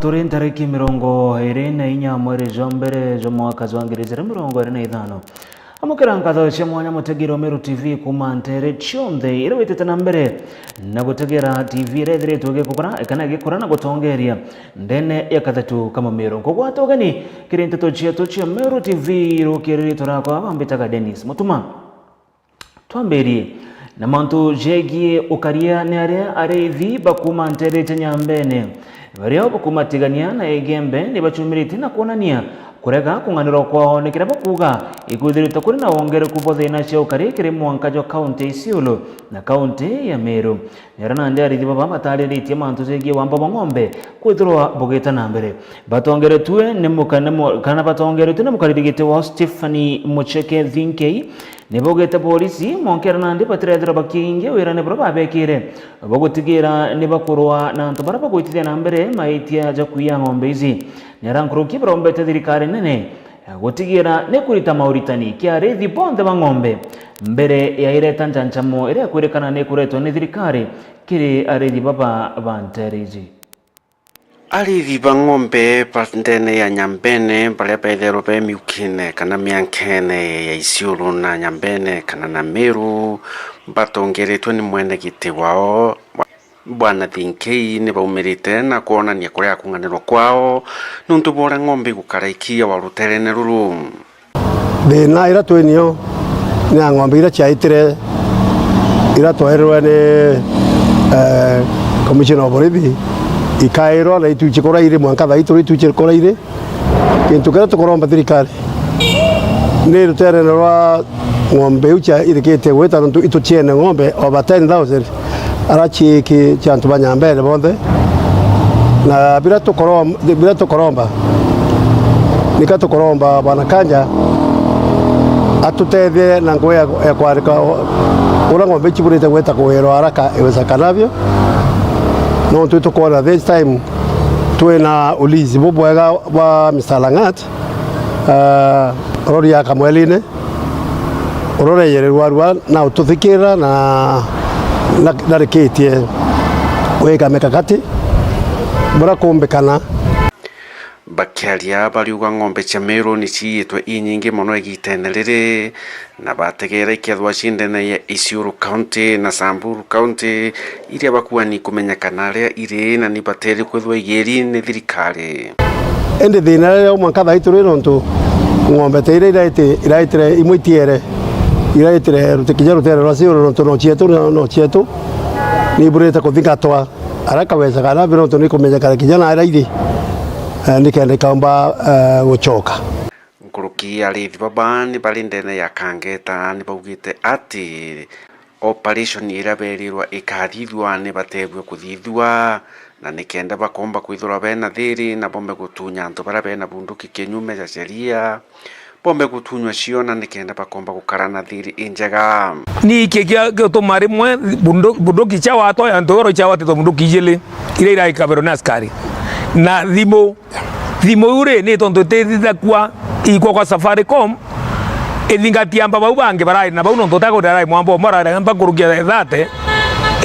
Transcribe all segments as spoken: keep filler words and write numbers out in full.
Turi ntariki mirongo iri na inya mweri jwa mbere jwa mwaka jwa ngiri ijiri mirongo iri na ithano. Amukira nkatho cia mwanya mutegire wa Meru T V kuuma nteere cionthe iria witite na mbere na gutegera T V iria ithiritwe igikukura, kana igikura na gutongeria ndene ya kathetu ka Mumiru. Nkugwata ugeni kiri nteto cietu cia Meru T V irukiriri turakwa bambitaga Dennis Mutuma. Twambirie na mantu jegie ukaria ni aria ariithi ba kuuma nteere cia Nyambene baria bakuuma Tigania na Igembe ni bacumiritie na kwonania kurega kung'anirwa kwao ni kiria bakuuga ikwithirite kuri na wongereku bwa thina cia ukari kiri mwanka jwa kaunti ya Isiolo na kaunti ya Meru. Nera nandi ariithi baba batariritie mantu jegie wamba bwa ng'ombe kwithirwa bugite na mbere. Batongeretue ni muka-, ni mu-, kana batongeretue ni mukariri giti wao Stephanie Mucheke Thinkei, ni baugite borisi monkera nandi batirethirwa bakiingia wirane buria babekire bwa gutigira ni bakurwa na antu baria bagwitithia na mbere maitia ja kwiya ng'ombe ici. Nera nkuruki barombete thirikari nene gutigira ni kurita mauritani kia ariithi bonthe ba ng'ombe mbere ya ireta njanchamo iria ikwirikana ni kuretwa ni thirikari kiri ariithi baba ba nteere iji. Ariithi ba ng'ombe ba ndene ya Nyambene baria bethairwe be miukine kana miankene ya Isiolo na Nyambene kana na Meru batongeretwe ni mwene giti wao Bwana Thinkei ni baumirite na kwonania kuria kung'anirwa kwao niuntu bwa uria ng'ombe igukara ikiyawa ruteerene ruru. Thina iria twi nio ni ya ng'ombe iria ciaitire, iria twerirwe ni, eh, Commissioner of Borithi, ikairwa na ituici kuria iri, mwanka thaa ii turi ituici kuria iri. Gintu kiria tukuromba thirikari ni ruteerene rwa ng'ombe iu cia-, irikite gwita, nontu ituciene ng'ombe over ten thousand, ara ciiki cia antu ba Nyambene bonthe. Na biria tukorom-, biria tukoromba, nika tukoromba Bwana Kanja atutethie na ngugi ya, ya kwarika u-, uria ng'ombe ici ibwirite gwita kuwirwa haraka iwezekanavyo, nontu itukwona this time twina ulinzi bubwega bwa Mister Lang'at, ah, rori ya Kamwelini, uria ureyererwa rua na ututhikira na, na, narikitie gwika mikakati buria kumbikana. Bakiaria bariuga ng'ombe cia Meru ni ciiyitwe inyingi mono igitene riri, na bategera ikethwa ci ndene ya Isiolo County na Samburu County, iria bakuani kumenyekana aria iri na ni bateri kwithwa igiri ni thirikari. Indi thina riria mwanka thaa ii turi nontu ng'ombe ta iria iraiti-, iraitire imwe itiere, iraitire ruti-, kinya rutere rwa Isiolo nontu no cietu, no, no cietu, ni iburite kuthingatwa aria kaweza kana bi nontu ni kumenyekana kinya na aria iri, eh, nikenda ikaumba, eh, gucoka. Nkuruki ariithi baba ni bari ndene ya Kangeta ni baugite ati operation iria berirwa ikathithua ni bateebua kuthithua, na nikenda bakomba kwithirwa bena thiri na bombe gutunya antu baria bena bunduki kinyume cha sheria, bombe gutunywa cio na nikenda bakomba gukara na thiri injega. Ni iki kia-, giutuma rimwe bundu-, bunduki cia watwa ya ntu oro cia watitwa bunduki ijili iria iraikaberwa ni askari na thimu. Thimu iu ri, ni tontu itithithakua ikwa kwa Safaricom, ithingatia amba bau bangi barari na bau, nontu utagurira arari mwamba umwe arari amba nkuruki ya thirty,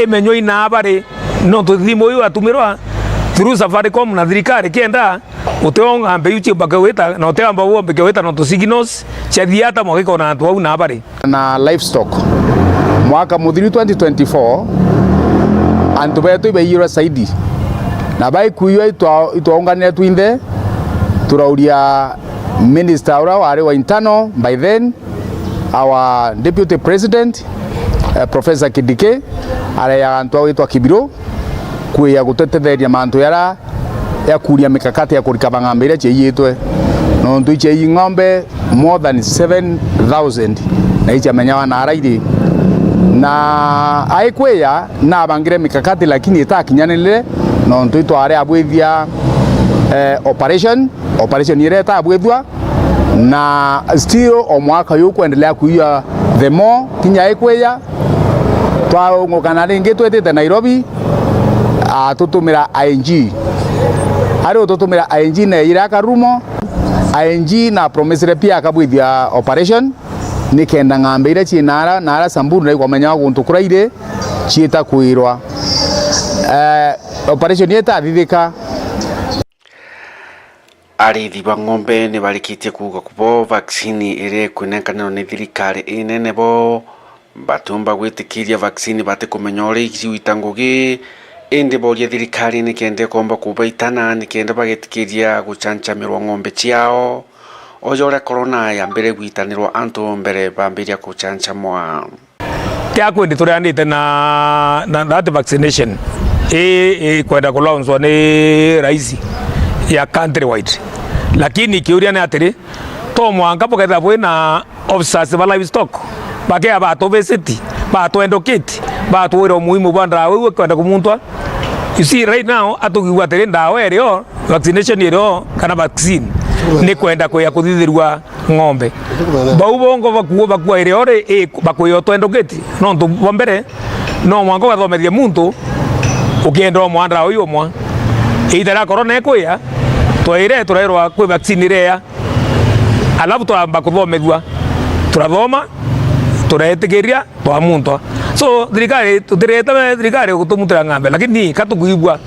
imenywa inaa bari, nontu thimu iu atumirwa through Safaricom na thirikari kenda, utionga mbe iu ciumbake gwita, na utiamba uombeke gwita, nontu signals ciathia ata mwaka ikona antu bau naa bari. Na livestock. Mwaka muthiru twenty twenty-four, antu betu ibaiyirwe saidi. Na baikuiywa itwa-, itwaunganire twinthe, turauria minister uria wari wa internal by then, our deputy president, eh, Professor Kindiki, areaga antu a gwitwa Kibiro, kwija gutetetheria mantu jaria ya kuria mikakati ya kurikaba ng'ombe iria ciaiyitwe, nontu iciaiyi ng'ombe more than seven thousand na iciamenyawa na arairi. Na aikwija nabangire mikakati lakini itakinyanirire, nontu itwari abwithia, eh, operation, operation iria itabwithua, na still o mwaka uyu kwendelea kuija the more kinya aikwija. Twaungukana ringi twitite Nairobi, atutumira I G. Ari ututumira I G neejire akarumo, I G na promisire pia akabwithia operation, nikenda ng'ombe iria cii naara, naara Samburu na ikwamenya guntu kuria iri, ciita kwirwa. Eh, operation itathithika. Ariithi ba ng'ombe ni barikitie kuuga kubo vaccine iria ikunenkanirwa ni thirikari inene bo batiumba gwitikiria vaccine batikumenya uria igwita ngugi, indi boria thirikari nikenda ikomba kubaitana nikenda bagetikiria gucancamirwa ng'ombe ciao, o ja uria corona yambire gwitanirwa antu mbere bambiria gucancamwa. Ti akwendi turianite na, na that vaccination ii ikwenda kulaunchwa ni raisi ya countrywide, lakini kiuria ni atiri, to mwanka bukethira bwina officers ba livestock bakea batuvisit, batwendukit, batwira umuhimu bwa ndawa iu ikwenda kumuntwa. You see, right now atukiigua atiri ndawa irio, vaccination irio kana vaccine ni kwenda kwia kuthithirua ng'ombe. Bau bongo bakuo bakua irio ri, i, bakwia utwendukit. Nontu bwa mbere, no mwanka ugathomethia muntu ukienda umwa ndawa iu umwa. Iita ria corona ikwia, twaire turairwa kwi vaccine iria, alafu twamba kuthomethua, turathoma, turetikiria, twamuntwa. So thirikari, tutirete thirikari gutumutira ng'ambe, lakini ka tukwigua,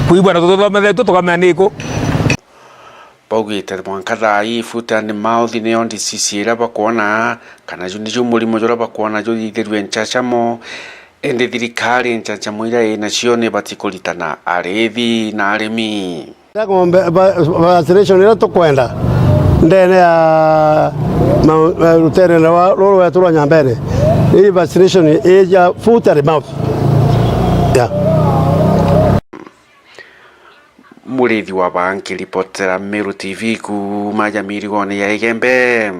kwigua na tutithomethetue tukamenya ni iku. Baugite mwanka thaa ii foot and mouth niyo disease iria bakwona kana ju niju murimo juria bakwona juthithirue nchachamo, indi thirikari nchachamo iria inacio nibati kuritana ariithi na arimi. Ng'ombe, va-, vaccination iria tukwenda ndene ya ma-, ma-, rutere rwa, ruru rwetu rwa Nyambene, ni vaccination ii ya foot and mouth. Yeah. Murithi wa Baa nkiripotera Meru T V kuuma ja mirigone ya Igembe.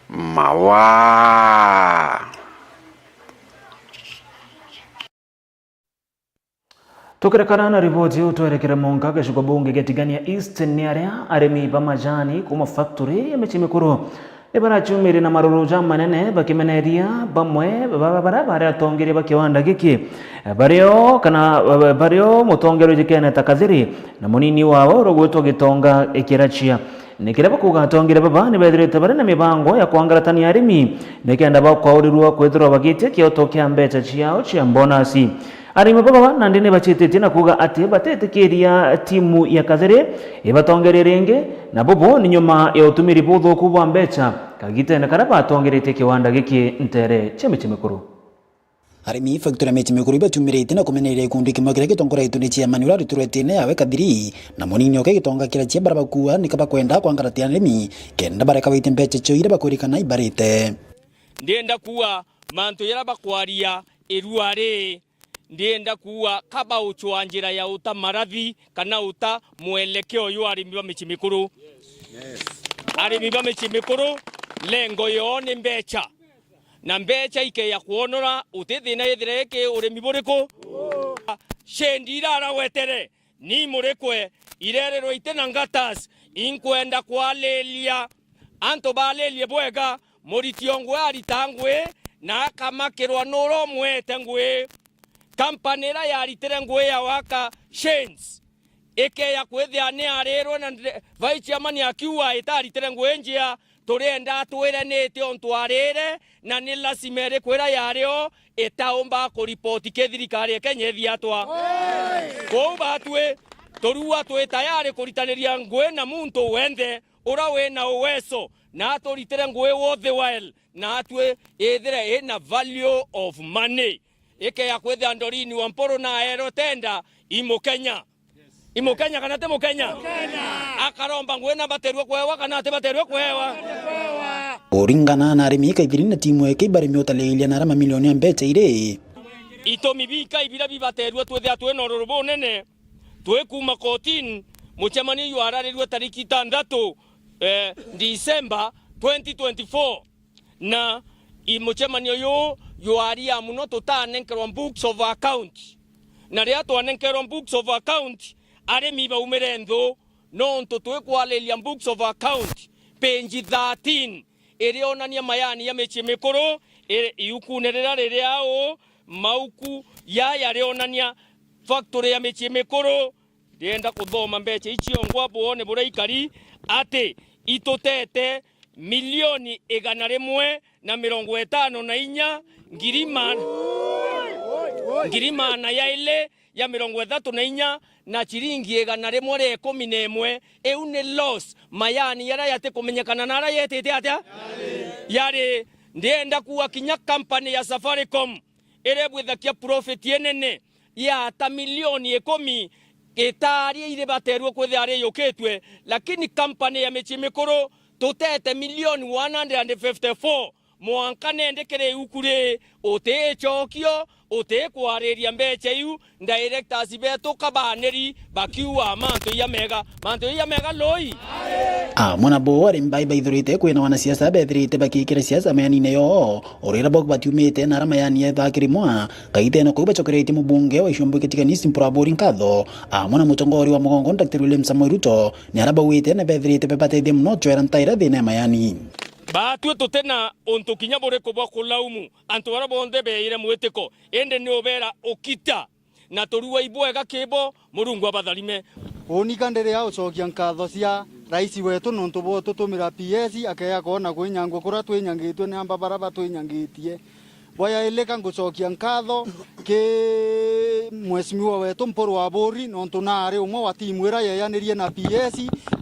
Mawa. Tukirekana na riboti iu, twerekere mwanka gicigo bunge gia Tigania East, ni aria arimi ba majani kuuma factory ya Michi Mikuru ni baraciumirie na maruru jamanene, bakimeneria bamwe ba, ba, baria bari atongeria ba kiwanda giki, bario kana, bario mutongeria ujuikene ta Kathiri na munini wawe urugwitwa Gitonga Kirachia. Ni kiria bakuuga atongeria baba ni bethirite bari na mibango ya kwangaratania arimi nikenda bakwaurirua kwithirwa bagitia kioto kia mbeca ciao cia bonasi. Arimi baba nandi ni bacititie na kuuga ati batetikiria timu ya Kathiri ibatongerie ringi, na bubu ni nyuma ya utumiri buthuku bwa mbeca kagitene karia batongeretie kiwanda giki ntere cia Michi Mikuru. Arimi factory ya Michi Mikuru ibatiumiritie na kumeneria gikundi kimwe kiria gitongoretue ni chairman uria ari turwetine yawe Kathiri na munini oke Gitonga Kirachia, baria bakuuga nika bakwenda kwangaratia arimi kenda bareka baite mbeca cio iria bakwirikana ibarite. Ndienda kuuga mantu jaria bakwaria irua ri, ndienda kuuga kaba ucwa njira ya uta marathi kana uta mwelekeo jwa arimi ba Michi Mikuru. Arimi ba Michi Mikuru, lengo yoo ni mbeca. Na mbeca ikeya kwonora, uti thina ithire iki urimi buriku. Shendi irara wetere, ni murikwe, irerirwe iti na ngatas, inkwenda kwaliria, antu balirie bwega, muriti o ngui arita ngui, na akamakirwa nuria umwete ngui. Company iria yaritire ngui ya waka Shanes, ikeya kwithia ni arirwe na ndre-, vice chairman akiuga itaritire ngui njia, turienda atwire ni iti untu arire, na ni lazima iriku iria yario itaumba kuripoti ki thirikari ya Kenya ithia atwa. Kwou batwi, turua twi tayari kuritaniria ngui na muntu wenthe uria wina uweso, na aturitire ngui worthwhile, na atwi ithire ina value of money. Ikeya kwithia Doreen Wampuru na aerwe tenda, i Mukenya. I Mukenya kana ti Mukenya? Mukenya. Akaromba ngui na baterwe kwewa kana ati baterwe kwewa? Kuringana na arimi, Kaithiri na timu yake ibaremi utaliiria na aria mamilioni ya mbeca iri. Itumi bikai biria bibaterwe twithia twina ururu bunene, twi kuuma kotini, mucemanio jwararirwe tariki itandatu, eh, December twenty twenty-four. Na i mucemanio juu jwaria muno tutanenkerwa books of account. Na riria twanenkerwa books of account, arimi baumire nthu, nontu twikwariria books of account, page thirteen, irionania mayani ya Michi Mikuru, iri iukune riria riri au, mauku yaya rionania factory ya Michi Mikuru. Ndienda kuthoma mbeca icio ngwa bwone buria ikari, ati itutete milioni igana rimwe na mirongo itano na inya, ngiri ma-, ngiri maana yaili ya mirongo ithatu na inya na ciringi igana rimwe ria ikumi na imwe. Iu ni loss, mayani jaria jatikumenyekana na aria jetite atia? Yari. Ndienda kuuga kinya company ya Safaricom iria ibwithagia profit inene ya ta milioni ikumi, itaari iribaterwe kwithira riyukitwe, lakini company ya micii mikuru tutete milioni one hundred and fifty-four. Mwanka nende kiri iuku ri, uti icokio, uti kwariria mbeca iu, directors betu kabaniri bakiuga mantu iya mega, mantu iya mega loi. Amwe nabo arimi bai baithurite kwina wanasiasa bethirite bakikira siasa mayanine yoo, urira bo batiumite na ara mayani etha kirimwa, kaitene kuu bacokeretie mubunge wa Ichumbuki Tigania East Mpuru Aburi nkatho, amwe na mutongoria wa mugongo Daktari William Samoei Ruto, ni ara bauite ni bethirite bebatethia mono cwera ntaira thina ya mayani. Baatwi tuti na untu kinya buriku bwa kulaumu antu baria bonthe beeyire mwitiko, indi ni ubeera ukita na turua ibwega kibo, Murungu abatharime. Uuni ka ndiri a ucokia nkatho cia Raisi wetu nontu bwa ututumira P S akeeja koona kwinyangua kuria twinyangitue ni amba baria batwinyangitie. Bwa yaili ka ngucokia nkatho ki Mheshimiwa wetu Mpuru Aburi nontu naari umwe wa timu iria yeeyanirie na P S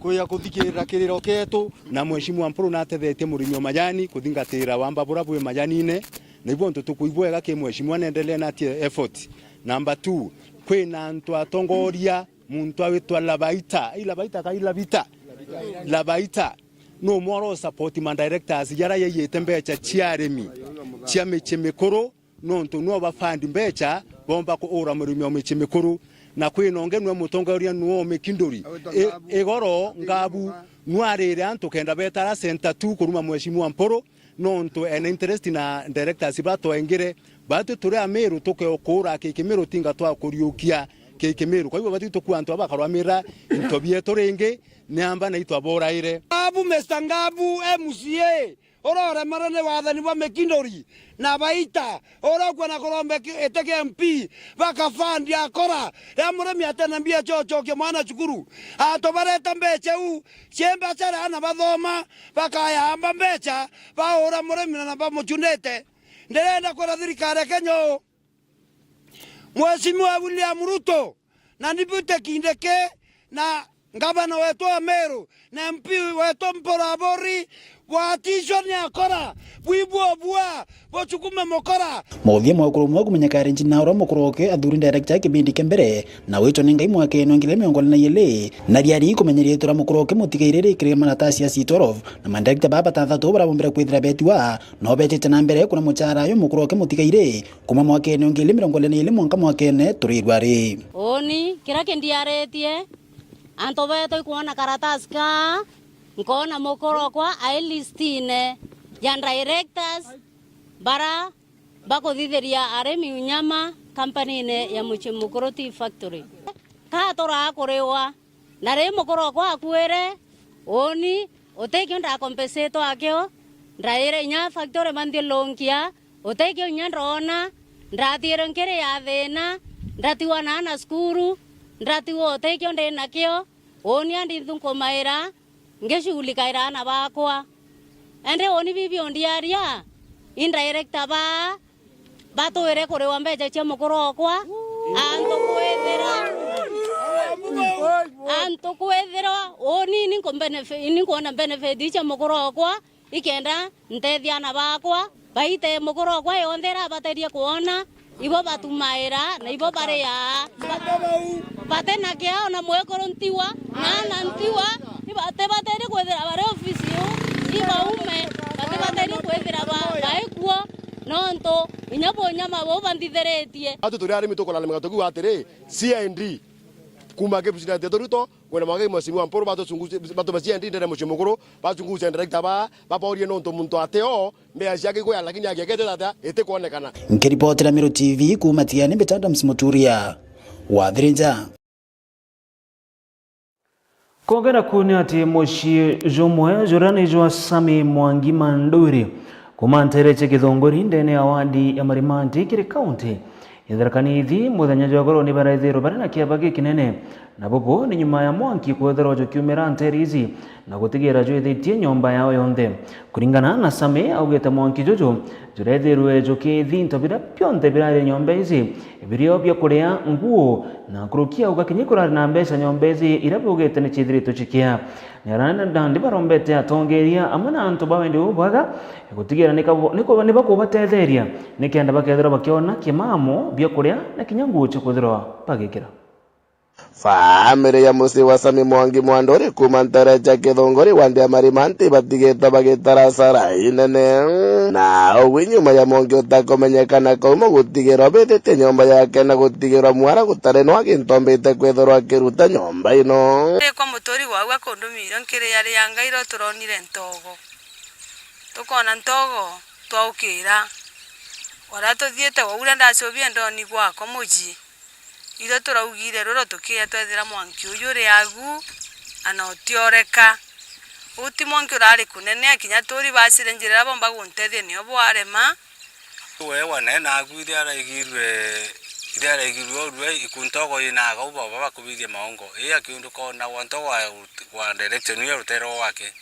kwija kuthikirira kiriro kietu. Na Mheshimiwa Mpuru natethetie murimi o majani kuthingatira wamba buria bwi majanine, na ibo untu tukuigua wega ki Mheshimiwa neendelee natie effort. Number two, kwina antu atongoria, muntu awitwa Labaita, i Labaita kai Labita? Labaita. Numwe oro support ma directors jaria yaiyite mbeca cia arimi cia mici mikuru, nontu nwe ba fund mbeca bomba kuura murimi o mici mikuru. Na kwina ungi nwe mutongoria nwe o Mikinduri. I-, Igoro Ngabu nwarire antu kenda betara center two kuruma Mheshimiwa Mpuru, nontu ena interest na directors batwengire. Batwi turi Amiru tukeokura kikimiru tinga twa kuriukia kikimiru. Kwa hivyo batwi tukua antu aba bakarwamira into bietu ringi, ni amba na itwa boraire. Ngabu, Mister Ngabu, M C A, uroremera ni wathani bwa Mikinduri na Baita, uria ukwenda kuromba ki-, iti kia M P, bakafandi akora, ria murimi atena mbia cia ucokia mwana cukuru. Antu bareta mbeca iu, ciemba caria ana bathoma, bakayamba mbeca, baura murimi na bamucundite. Ndirenda kwira thirikari ya Kenya uu, Mheshimiwa William Ruto na Deputy Kindiki na ngavana wetu wa Meru na M P wetu Mpuru Aburi, bwatishwa ni akora, bwibua bua, bucukume mukora. Muthia mwekuru umwe kumenyeka ari njina uria mukuru oke athuri director kibindi kia mbere na witwa ni Ngai mwakene wa ngiri mirongo iri na iiri, na riari kumenyeria itwa ria mukuru oke mutigaire rikiri maratasi ya C twelve, na madirector baba batathatu barabombire kwithira betiwa no betite na mbere kuna muchara yo mukuru oke mutigaire. Kuma mwakene wa ngiri mirongo iri na iiri mwanka mwakene turirwa ri. Uuni, kiria kindiaritie, antu betu ikwona karatasi kaa, nkoona mukuru okwa ai listine ya directors bara bakuthithiria arimi unyama kampanine ya Mucii Mukuru Tea Factory. Ka turaa kuriwa, na ri mukuru okwa akuire, uuni utikio ndakompensatwa akio, ndaire inya factory banthiurunkia, utikio inya ndoona, ndathiirwe nkiri ya thiina, ndatigwa na aana cukuru, ndatigwa utikio ndi nakio, uuni andi nthu nkumaira, ngicugulikaira aana bakwa. Indi uuni bibi undiaria, i director baa batwire kuriwa mbeca cia mukuru okwa, antu kwithira, antu kwithira uuni ni nku-, benefit, ni nkuona benefit cia mukuru okwa, ikenda ntethia aana bakwa, baite mukuru okwa yonthe irabaterie kwona, ibo batumaira na ibo bariaa. Ba-, bati na kiao na mwekuru ntiwa, na aana ntiwa, iba-, tibaterie kwithira bari ofisi iu, ibaume, batibaterie kwithira ba-, baikuo, nontu inya bunyama buu banthithiritie. Atu turi arimi tukulalamika tukiuga atiri, C I D kuma Kipchirchir Ruto, kwenda mwanka Mheshimiwa Mpuru batuchunguze, batume C I D ndene mucii mukuru, bachunguze director ba, baborie nontu muntu ateo, mbeca ciake ikwea, lakini akiekete atia, itikwonekana. Nkiripotera Meru T V kuuma Tigania, mbita Adams Muturia wa Thirinja. Kongera kuu ni ati mucii jumwe juria ni jwa Sami Mwangi Manduri, kuuma nteere cia Githunguri, ndene ya wadi ya Marimanti kiri kaunti ya Tharaka Nithi, muthenya jwa goro ni baraithirwe bari na kiaba gikinene Na bubu ni nyuma ya mwanki kwethirwa jukiumira nteere iji na gutigira jwithitie nyomba yao yonthe. Kuringana na Sami, augite mwanki juju jurethirwe jukithi into biria bionthe birari nyomba iji, birio bia kuria, nguo, na nkuruki auga kinya kurari na mbeca nyomba iji iria baugite ni ciithiritwe cikia. Ni aranene nandi barombete atongeria amwe na antu ba wendi bubwega gutigira ni kabu-, ni ku-, ni bakubatetheria nikenda bakethirwa bakiona kimamo, bia kuria na kinya nguo cia kwithirwa bagikira. Family ya mucii wa Sami Mwangi Mwanduri kuuma nteere cia Kithunguri wandi ya Marima nti batigitwe bagitara asara inene. Na ugwi nyuma ya mwanki utakumenyekana kaumo gutigirwa bithitie nyomba yake na gutigirwa mwara gutari no agintombite kwithirwa akiruta nyomba ino. Kwa muturi wau akundumire nkiriarianga iro turonire ntogo. Tukona ntogo, twaukira. Uria tuthiite wau uria ndacubia ndoni gwakwa mucii. Itho turaugire ruro tukiya twethira mwanki uyu uri agu, ana utioreka. Uu ti mwanki urari kunene, kinya turi bacire njira iria bomba guntethia nio bwarema. We wana naku iria araigirwe, iria araigirwe urue ikuntogo inaga uba baba bakubirie maongo. Ii akiunduka ona gwa ntogo wa, wa direction ya rutere wake.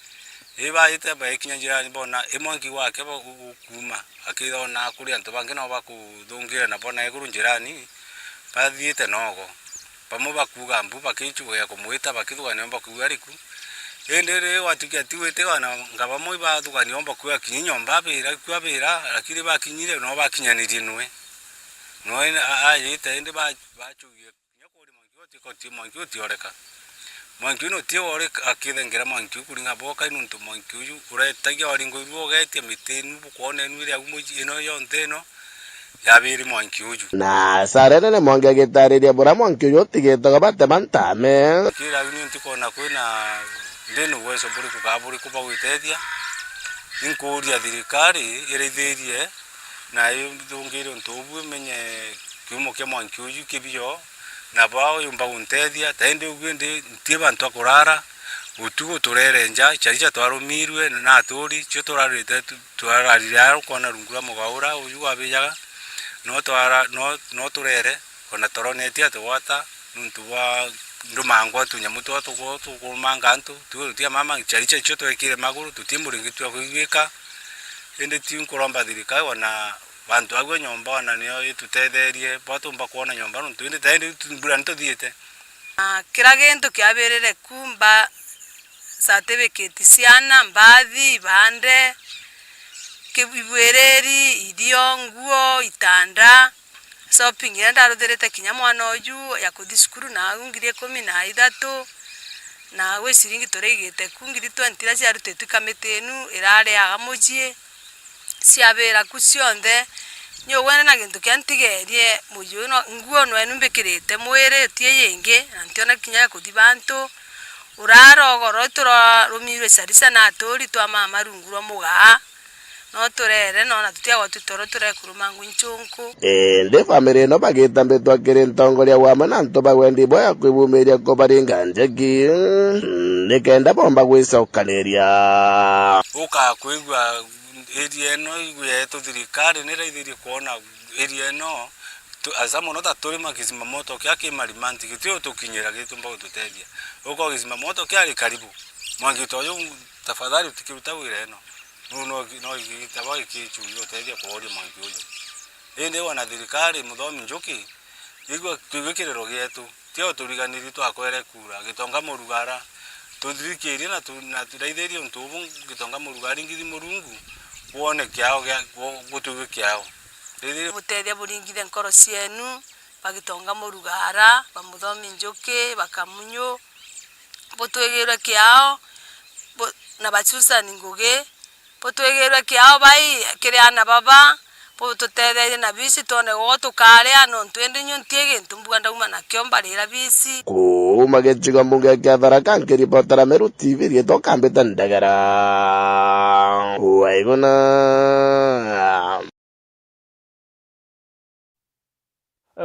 Ii baite baikinya njirani bona i mwanki wake ba-, u-, ukuuma, akithona kuri antu bangi nao bakuthungira na bona iguru njirani bathiite nogo. Bamwe bakuuga mbu, bakichukia kumwita, bakithugania omba kuuga ariku. Indi ri gwatukia ti gwitiga na nga bamwe ibathugania omba kuuga kinyi nyomba abira, ku abira, lakini bakinyire no bakinyanirie nwe. Nwe a-, ayite indi ba-, bachukie. Kinya kuri mwanki uyu utikoti, mwanki uyu utioreka. Mwanki uyu nuti wori akithengera mwanki uyu kuringa boka, nuntu mwanki uyu uretagia waringo iru ugetia miti inu bukwona inu iri agu muji ino yonthe ino yabiri mwanki uyu. Na Sarene ni mwangi agitariria bura mwanki uyu utigitagwa batema ntame. Kira agu ni ntikona kwina ndina uwezo buriku kaa buriku bwa gwitethia. Ninkuria thirikari irithirie na ithungire untu ubu imenye kiumo kia mwanki uju kibio, na bwao yumba guntethia, ta indi ugu indi ntie bantu a kurara, utuku turere nja, charicha twarumirwe na aturi, cio turarite tu-, turarire aa ukona rungu rwa mugaura uju gwabijaga, no twara-, no, no turere, ona toro neti atugwata, nuntu bwa ndumangwa tunyamu twa tuku-, tukurumanga antu, tuo tutia mama, charicha cio twekire maguru, tuti muringiti wa kuigwika, indi ti nkuromba thirikari ona bantu agwe nyomba ona nio itutetherie, bwa tumba kwona nyomba nuntu indi ta indi tu-, mbura nituthiite. Na kira gintu kiabirire ku mba certificate ciana, mbathi, ibande, ki-, ibwiriri, irio, nguo, itanda, shopping iria ndaruthirite kinya mwana uju ya kuthi cukuru naagu ngiri ikumi na ithatu, na gwi ciringi turaigite ku ngiri twenty iria ciarutitwe kamiti inu irariaga mucii. Ciabira ku cionthe, nyugwene na gintu kia ntigerie muji uyu no, nguo nwenu mbikirite mwiri uti yingi, na ntiona kinya ya kuthi bantu. Urara ugoro turarumirwe carisa na aturi twa mama rungu rwa mugaa, no turere, no na tutiagwa tutoro turekuruma ngwi nchunku. Indi family ino bagita mbitwa kiri ntongoria wamwe na antu ba wendi bwega kwibumiria kubaringa njeki, nikenda bomba gwicokaniria. Ukakwigua area ino igwe yetu thirikari niraithirie kwona area ino tu-, asa mono ta turi ma kisima moto kia ki Marimanti, giti utukinyira gitumba gututethia. Uko kisima moto kiari karibu. Mwangi ta uyu, tafadhali utikiruta wira ino. Nu no, no gitaba gikichungi utethia kuoria mwangi uyu. Indi wana thirikari, Muthomi Njuki, igwe twigwe kiriro gietu. Tio turiganiri twakwere kura, Gitonga Murugara, tuthirikirie na tu-, na turaithirie untu ubu, Gitonga Murugara, ngithi Murungu, wone kiao gia, gu-, gutwigwe kiao. Rithirie buteethia buringithe nkoro cienu, ba Gitonga Murugara, ba Muthomi Njuki, ba Kamunyu, butwigirwe kiao, bu-, na ba Susan Ngugi, butwigirwe kiao bai kiri aana baba, bututetherie na bisi twone gwa tukaria, nontu indi nyu nti gintu mbuga ndauma nakio mbarira bisi. Kuuma gicigo mbunge kia Tharaka, nkiripotera Meru T V, riitwa Kambite Ndegera. Waiguna.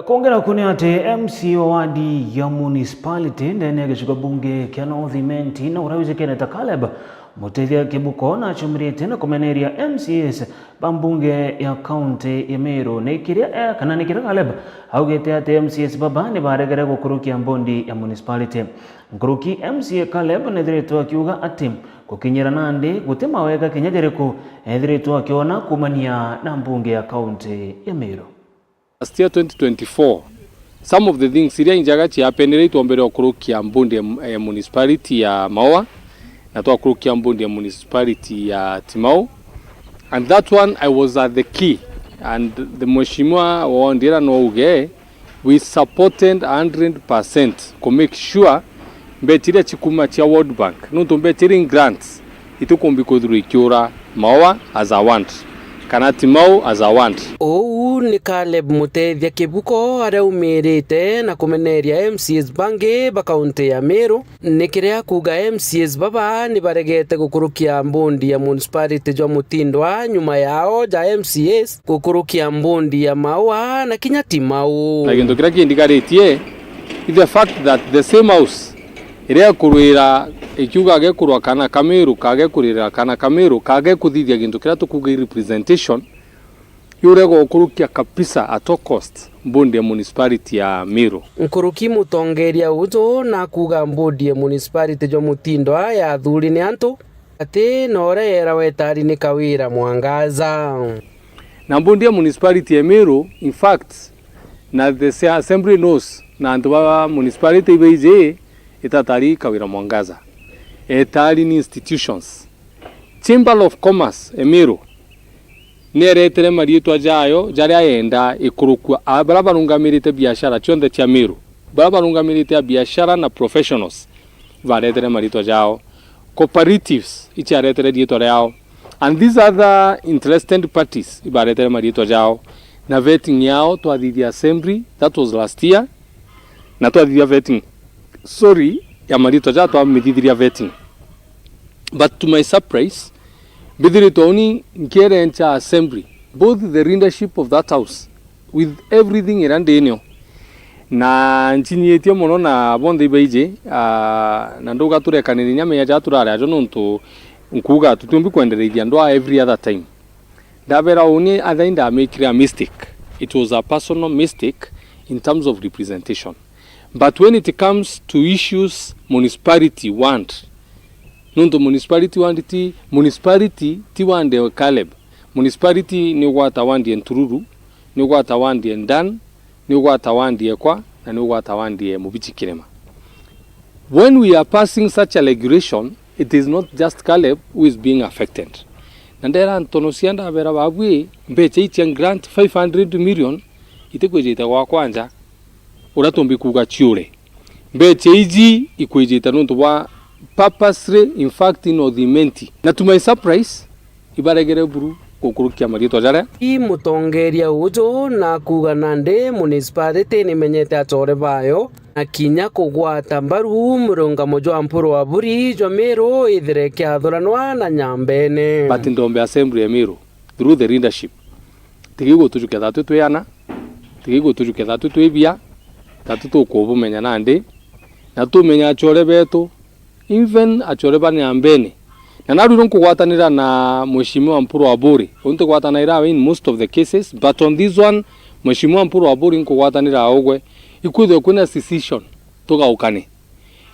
Kwongera ku ni ati M C A wa wadi ya municipality ndene ya gicigo bunge kia North Imenti na uria wijikene ta Caleb Mutethia Kibuko nachumirite na kumeneria M C As ba mbunge ya kaunti ya Meru ni kiria, eh, kana ni kiria Caleb augite ati M C As baba ni baregere gukurukia mbondi ya municipality. Nkuruki M C A Caleb nethiritwe akiuga ati gukinyira nandi guti mawega kinya jariku ethiritwe akiona kumania na mbunge ya kaunti ya Meru. Last year twenty twenty-four, some of the things iria injaga ciapenire itwombere okurukia mbundi ya, ya municipality ya Maua, na twakurukia mbundi ya municipality ya Timau. And that one I was at the key, and the mheshimiwa wondira no uge, we supported hundred percent ku make sure mbecha iria cikuma cia World Bank, nontu mbecha iria in grants itikumbi kwithirwa ikiura Maua as a want, kana Timau as a want. Uu ni Caleb Mutethia Kibuko aria aumirite na kumeneria M C As bangi ba kaunti ya Meru. Ni kiria kuuga M C As baba ni baregete gukurukia mbundi ya municipality jwa Mutindwa nyuma yao ja M C As gukurukia mbundi ya Maua na kinya Timau. Na gintu kiria kindikaritie is the fact that the same house iria ikurwira ikiuga agekurwa kana ka Meru, kage kurira kana ka Meru, kage kuthithia gintu kiria tukuuga i representation, yurega gukurukia kabisa at all cost mbundi ya municipality ya Meru. Nkuruki mutongeria uju nakuuga mbundi ya municipality jwa Mutindwa ya athuri ni antu ati na uria yerawa itari ni Kawira Mwangaza. Na mbundi ya municipality ya Meru, in fact, na the se-, assembly knows, na antu ba municipality ibaiji itatari Kawira Mwangaza, etari ni institutions. Chamber of Commerce e Meru ni eretere mariitwa jayo jaria yenda ikurukua, a, baria barungamirite biashara cionthe cia Meru, baria barungamirite a biashara na professionals, baretere mariitwa jao. Cooperatives ichiaretere riitwa riao, and these other interested parties ibaretere mariitwa jao, na vetting yao twathithia assembly, that was last year, na twathithia vetting, sorry, ya mariitwa jao twamithithiria vetting. But to my surprise, mbithiritwe uni nkierencha assembly, both the leadership of that house, with everything iria ndinio, na nchinyitie mono na bonthe ibaiji, ah, na nduga turekaniria inya menya ja turari ajo, nontu nkuuga tutiumbi kwendereithia ndwaa every other time. Ndabera uni, I think I made a mistake. It was a personal mistake in terms of representation. But when it comes to issues municipality want, nontu municipality want ti, municipality ti wandi ya Caleb. Municipality ni ugwata wandi ya Ntururu, ni ugwata wandi ya Ndan, ni ugwata wandi ekwa, na ni ugwata wandi ya Mubichi Kirima. When we are passing such a regulation, it is not just Caleb who is being affected. Na ndera ntono cia ndabera babui, mbecha ichia grant five hundred million itikwijite gwakwa nja, uria tumbi kuuga ciure. Mbecha iji ikwijite nontu bwa purposely, in fact, in North Imenti. Na to my surprise, ibaregere buru gukurukia mariitwa jaria. I mutongeria uju na kuuga nandi municipality nimenyete achore bayo na kinya kugwata mbaru murungamo jwa Mpuru wa Buri jwa Meru ithire ikiathuranwa na Nyambene. But ndombe assembly ya Meru through the leadership, tigi gutujukia thatu twi ana, tigi gutujukia thatu twi bia, thatu tukubumenya nandi, na tumenya achore betu, even achore ba Nyambene. Na narua nkugwatanira na Mheshimiwa Mpuru wa Buri, untu gwatanaira in most of the cases, but on this one, Mheshimiwa Mpuru wa Buri nkugwatanira ugwe, ikwithwe kwina secession, tugaukane.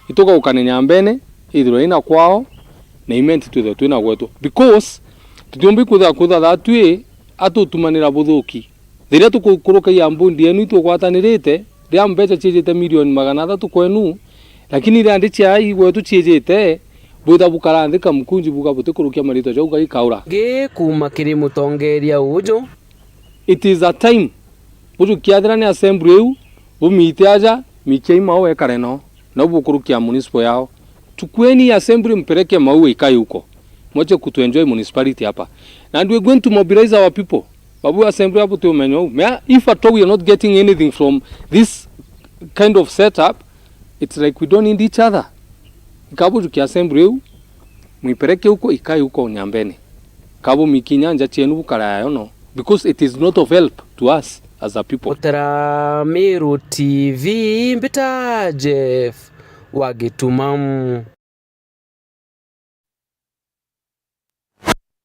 Itugaukane Nyambene, ithirwe ina kwao, na Imenti twithwe twina gwetu. Because tutiumbi kwithwa kwithwa thaa twi atutumanira buthuki. Riria tukukurukagia mbundi yenu itugwatanirite, riria mbecha ciijite milioni magana athatu kwenu, lakini riria ndi cia igwetu ciijite, bwita bukara nthi Kamukunji buga butikurukia mariitwa jau gai kaura. Ngi kuuma kiri mutongeria uju. It is a time. Bujukia athira ni assembly iu, bumite aja, mikiai Maua ekare no, nau bukurukia municipal yao. Chukueni assembly mpeleke Maua ikae huko. Mwache kutuenjoy municipality hapa. And we're going to mobilize our people. Babu assembly hapo tu umenyo. Mea, if at all we are not getting anything from this kind of setup, it's like we don't need each other. Ikabujukia assembly iu, mwipeleke huko, ikae huko Nyambene. Kabu mikinya nja cienu bukarayo no, because it is not of help to us as a people. Gutera Meru T V, mbita Jeff wa Gituma.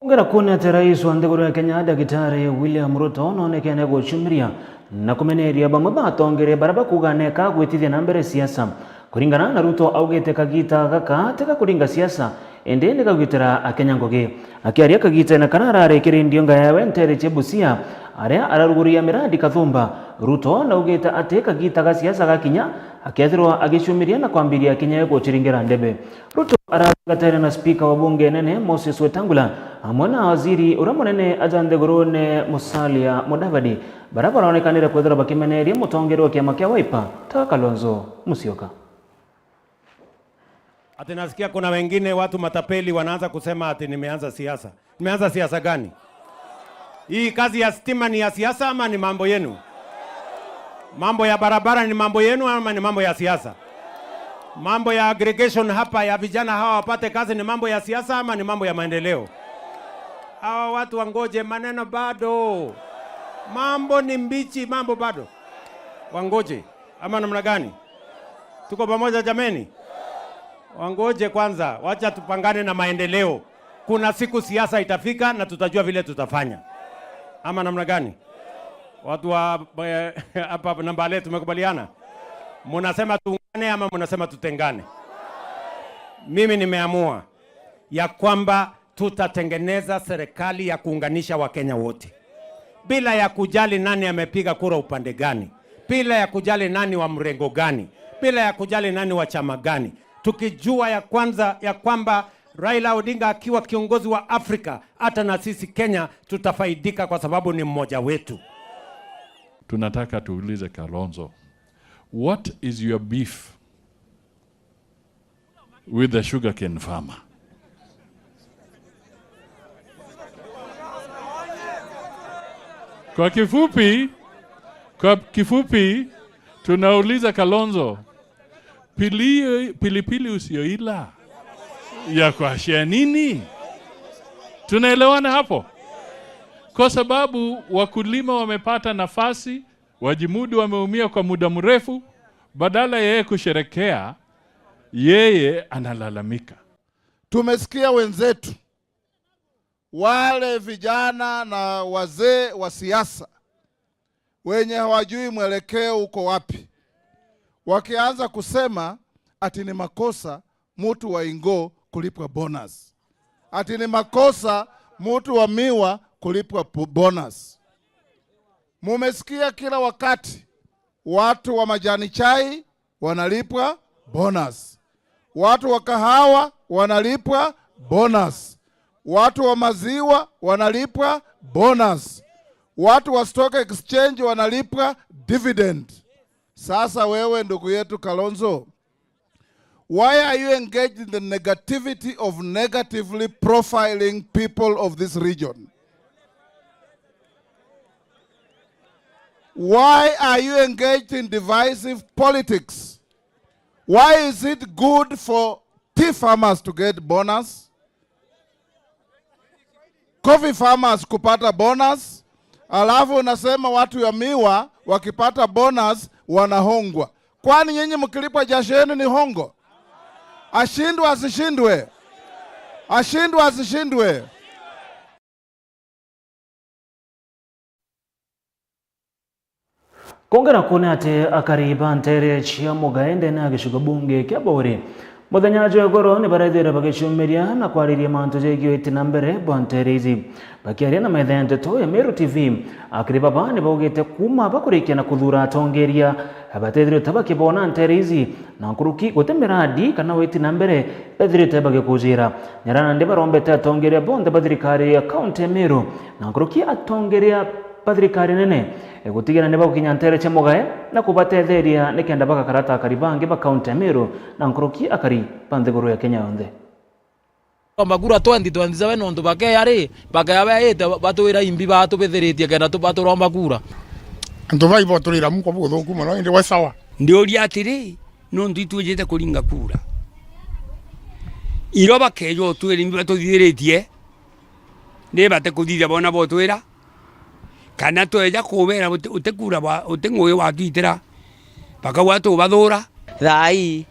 Ongera kuona ati rais wa nthiguru ya Kenya, Daktari William Ruto, noonekene gucumiria na kumeneria bamwe ba atongeria baria bakuuga neka gwitithia na mbere siasa. Kuringana na Ruto, augite kagita gaka ti ga kuringa siasa, indi ni ga gwitira Akenya ngugi. Akiaria kagitene karia arari kiri ndiunga yawe nteere cia Busia, aria araruguria miradi kathumba, Ruto naugite ati kagita ga siasa gakinya, akethirwa agicumiria na kwambiria kinya guciringira ndebe. Ruto arathingataira na spika wa bunge nene Moses Wetangula, amwe na waziri uria munene aja nthigurune Musalia Mudavadi, baria baronekanire kwithirwa bakimeneria mutongeria wa kiama kia Wiper ta Kalonzo Musyoka. Ati nasikia kuna wengine watu matapeli wanaanza kusema ati nimeanza siasa. Nimeanza siasa gani? Hii kazi ya stima ni ya siasa ama ni mambo yenu? Mambo ya barabara ni mambo yenu ama ni mambo ya siasa? Mambo ya aggregation hapa ya vijana hawa wapate kazi ni mambo ya siasa ama ni mambo ya maendeleo? Hawa watu wangoje, maneno bado. Mambo ni mbichi, mambo bado. Wangoje. Ama namna gani? Tuko pamoja jameni? Wangoje kwanza, wacha tupangane na maendeleo. Kuna siku siasa itafika na tutajua vile tutafanya. Ama namna gani? Watu wa, eh, hapa Nambale, tumekubaliana? Munasema tuungane ama munasema tutengane? Mimi nimeamua ya kwamba tutatengeneza serikali ya kuunganisha Wakenya wote, bila ya kujali nani amepiga kura upande gani, bila ya kujali nani wa mrengo gani, bila ya kujali nani wa chama gani, tukijua ya kwanza ya kwamba Raila Odinga akiwa kiongozi wa Afrika, hata na sisi Kenya tutafaidika kwa sababu ni mmoja wetu. Tunataka tuulize Kalonzo, what is your beef with the sugarcane farmer? Kwa kifupi, kwa kifupi, tunauliza Kalonzo, pili-, pilipili usioila ya kuashia nini? Tunaelewana hapo? Kwa sababu wakulima wamepata nafasi, wajimudu wameumia kwa muda mrefu, badala yeye kusherekea, yeye analalamika. Tumesikia wenzetu, wale vijana na wazee wa siasa, wenye hawajui mwelekeo uko wapi, wakianza kusema ati ni makosa mtu wa Ingo kulipwa bonus, ati ni makosa mtu wa miwa kulipwa po-, bonus. Mumesikia kila wakati, watu wa majani chai wanalipwa bonus. Watu wa kahawa wanalipwa bonus. Watu wa maziwa wanalipwa bonus. Watu wa stock exchange wanalipwa dividend. Sasa wewe, ndugu yetu Kalonzo, why are you engaged in the negativity of negatively profiling people of this region? Why are you engaged in divisive politics? Why is it good for tea farmers to get bonus? Coffee farmers kupata bonus, alafu unasema watu ya miwa wakipata bonus wanahongwa. Kwani nyinyi mkilipwa jasho yenu ni hongo? Ashindwe asishindwe? Ashindwe asishindwe? Kongera kuona ati akari ba nteere cia Mugae ndene ya gicigo bunge kia Bwire, muthenya jwa igoro ni baraithire bagicumiria na kwariria mantu jegii uiti na mbere bwa nteere ici. Bakiaria na metha ya nteto ya Meru T V, akari baba ni baugite kuuma bakurikia na kuthuura atongeria, batethirite bakibona nteere ici, na nkuruki guti miradi kana uiti na mbere bethirite bagikujira. Nyara nandi barombete atongeria bonthe ba thirikari ya kaunti ya Meru, na nkuruki atongeria ba thirikari nene, e, gutigira ni bagukinya nteere cia Mugae na kubatetheria nikenda bagakara ta akari bangi ba kaunti ya Meru, na nkuruki akari ba nthiguru ya Kenya yonthe. Twamba kura twenty twenty-seven nontu bakeya ri, bakeya beite batwira imbi batubithiritie kenda tu-, baturomba kura. Antu bai boturira muko buthuku mono, indi we sawa. Ndiuria atiri, nontu itwijite kuringa kura. Iro bakeja utwira imbi batuthithiritie, ni bate kuthithia bona botwira, kana tweja kubera uti-, utikura bwa, uti ng'ui watwitira, bakauga tubathura. Thaa ii,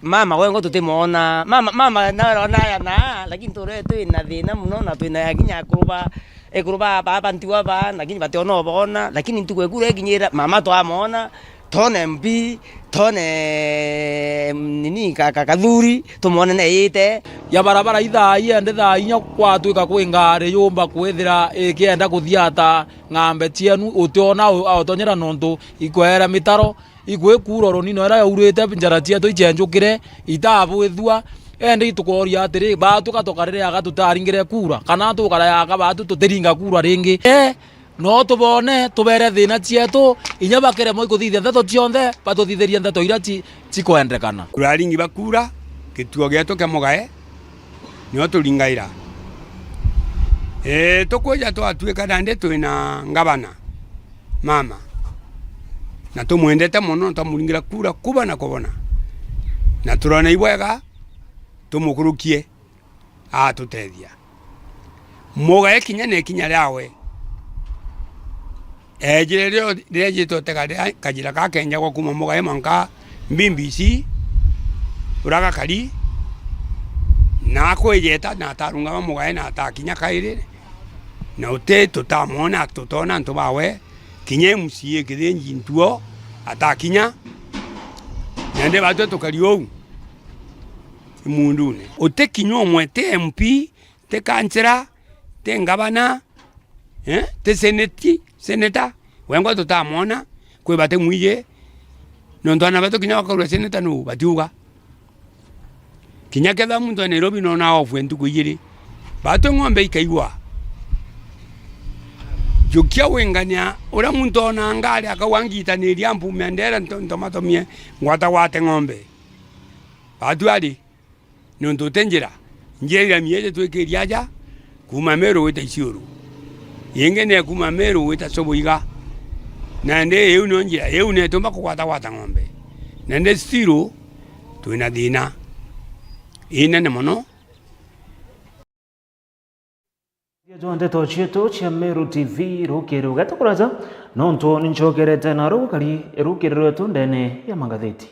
Mama wengwa tutimwona. Mama, mama narona aya na, lakini turi twina thina muno na twina kinya akuru ba, ekuru ba, ba, ba ntiwa ba, lakini bationa obona, lakini ntuku ekura ekinyira, mama twamwona, tone M P, tone, mm, nini, ka, ka, kathuri, tumwone neite. Ya barabara ithaa iende thaa inya kwatwika kwi ngari yumba kwithira ikienda kuthiata ng'ambe cienu, utiona u-, autonyera nontu ikwera mitaro, ikwikura runino ira yaurite njara cietu icenjukire, itabwithua. Endi itukoria atiri, batuka tukarire aga tutaringire kura, kana tukara yaga batu tutiringa kura ringi? Eh, no tubone, tubere thina cietu, inya bakeremwa ikuthithia ndeto cionthe, batuthithirie ndeto iria ci-, cikwendekana. Kura aringi ba kura, gituo gietu kia mugae, nio turingaira. Ee, tukwija twatuika nandi twina ngavana, mama, na tumwendete mono, twamuringira kura kuba na kubona, na turona ibwega tumukurukie atutethia. Mugae kinya na ikinya riawe. Eejire rio riejitwe tega ria kajira gakenjagwa kuuma mugae mwanka Mbimbisi, uria gakari, na akwijeta na atarungama mugae na atakinya kairi, na uti tutamwona, tutona antu bawe, kinya M C A Kithinji Ntuo atakinya, nandi batwe tukari uu imundune. Uti kinya umwe, ti M P, ti kansela, ti ngavana, eh, ti seneti, seneta, wengwa tutamwona, kwi bati mwiji, nontu ana batu kinya bakaurwa seneta nuu, batiuga. Kinya kethira muntu e Nairobi nona ofwe ntuku ijiri, batu ng'ombe ikaigwa. Jukia wingania, uria muntu ona ngari akauga ngitaniria mpume ndere nto-, ntomatomie, ngwatagwate ng'ombe. Batu ari, nontu uti njira. Njira iria miiji twikirie aja, kuuma Meru gwita Isiolo. Ingi ni kuuma Meru gwita Soboiga. Nandi iu nio njira, iu ni itumba kugwatagwata ng'ombe. Nandi still twina thina inene mono. Jwa ndeto cietu cia Meru T V rukiri ugeta kuraja, nontu ni ncokerete na rugukari rukiri rwetu ndene ya magatheti.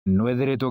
Nwethiritwe